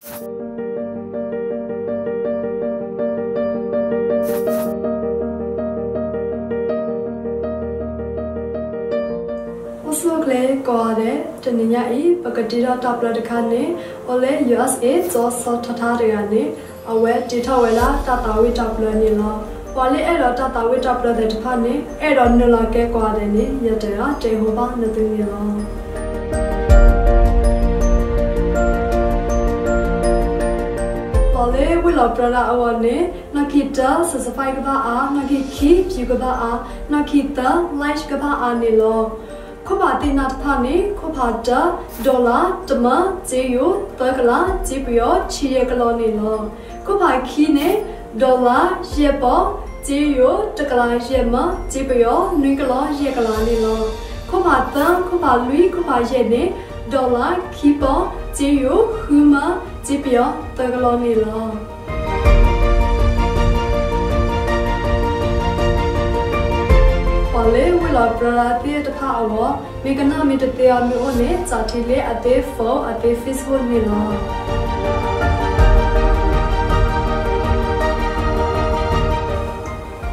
အိၣ်ဆူၣ်အိၣ်ချ့ကိးဂၤဒဲး, တနံၤညါအံၤ ပကတ့ထီၣ်တၢ်ပျၢတခါန့ၣ် အိၣ်လၢ ယူႇအၢၣ်စ်အ့ ကၠီစီၤထီထါတဂၤန့ၣ် အဝဲတ့ထီၣ်ဝဲဒၣ်တၢ်သးဝံၣ်တၢ်ပျၢန့ၣ်လီၤ. ပှၤလၢအဲၣ်ဒိးတၢ်သးဝံၣ်တၢ်ပျၢသ့ၣ်တဖၣ်န့ၣ် အဲၣ်ဒိးနုာ်လီၤကဲကိးဂၤဒဲးန့ၣ် ယတဂၤတဲဟိဘၣ်နသုန့ၣ်လီၤ. ပှၤလၢဝံၣ်လီၤပျၢတၢ်အဂီၢ်န့ၣ် နီၣ်ခံတၢ subscribe ကဘၣ်အါ, နီၣ်ခံခံ view ကဘၣ်အါ, နီၣ်ခံသၢ like ကဘၣ်အါန့ၣ်လီၤ. ခိၣ်ဖးသ့ၣ်နၢ်တဖၣ်န့ၣ် ခိၣ်ဖးတၢ dollar တမၢ စ့ယိၤ သၢကလး စ့ပယီၤ ဆံယဲၢ်ကလီန့ၣ်လီၤ. ခိၣ်ဖးခံန့ၣ် dollar ယဲၢ်ပီၤ စ့ယိၤ တကလးယဲၢ်မၢ စ့ပယီၤ နွံကလီယဲၢ်ကလးန့ၣ်လီၤ. ခိၣ်ဖးသၢ ခိၣ်ဖးလွံၢ် ခိၣ်ဖးယဲၢ်န့ၣ် dollar ခံပီၤ စ့ယိၤ ဃုမၢ စ့ပယီၤ သၢကလီန့ၣ်လီၤ. ပှၤလၢဝံၣ်လီၤပျၢတၢ်သ့ၣ်တဖၣ်အဂီၢ် မ့ၢ်ကနၣ်မ့ၢ်တသ့အီၤမ့ၢ်အိၣ်န့ၣ် စးထံၣ်လၢအသ့ phone အသ့ Facebook န့ၣ်လီၤ.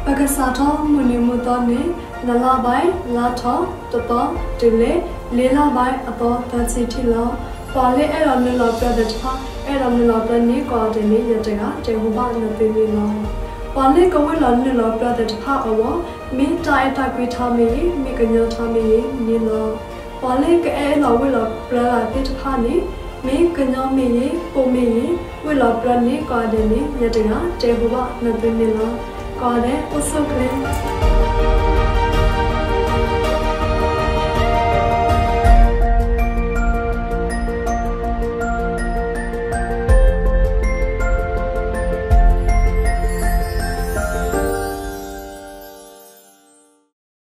ပကစးထီၣ်မုၢ်နံၤမုၢ်သီန့ၣ် နလါဘၣ်လါထီၣ်တသီ တုၤလၢ လ့လါဘၣ်အသီသၢဆံထံၣ်လီၤ. ပှၤလၢအဲၣ်ဒိးနုာ်လီၤပျၢသ့ၣ်တဖၣ် အဲၣ်ဒိးနုာ်လီၤပျၢန့ၢ်ကိးဂၤဒဲးန့ၣ် ယတဂၤတဲဟိဘၣ်နသုန့ၣ်လီၤ. ပှၤလၢကဝံၣ်လီၤနုာ်လီၤပျၢသ့ၣ်တဖၣ်အဂီၢ် မ့ၢ်တၢ်အဲၣ်တၢ်ကွံထီမ့ၢ်ဂ့ၤ မ့ၢ်ကညီထီမ့ၢ်ဂ့ၤန့ၣ်လီၤ. ပှၤလၢကအဲၣ်လီၤဝံၣ်လီၤပျၢတၢ်သ့ၣ်တဖၣ်န့ၣ် မ့ၢ်ကညီမ့ၢ်ဂ့ၤ ပိာ်မ့ၢ်ဂ့ၤ ဝံၣ်လီၤပျၢန့ၢ်ကိးဂၤဒဲးန့ၣ် ယတဂၤတဲဟိဘၣ်နသုန့ၣ်လီၤ. ကိးဂၤဒဲးအိၣ်ဆူၣ်အိၣ်ချ့.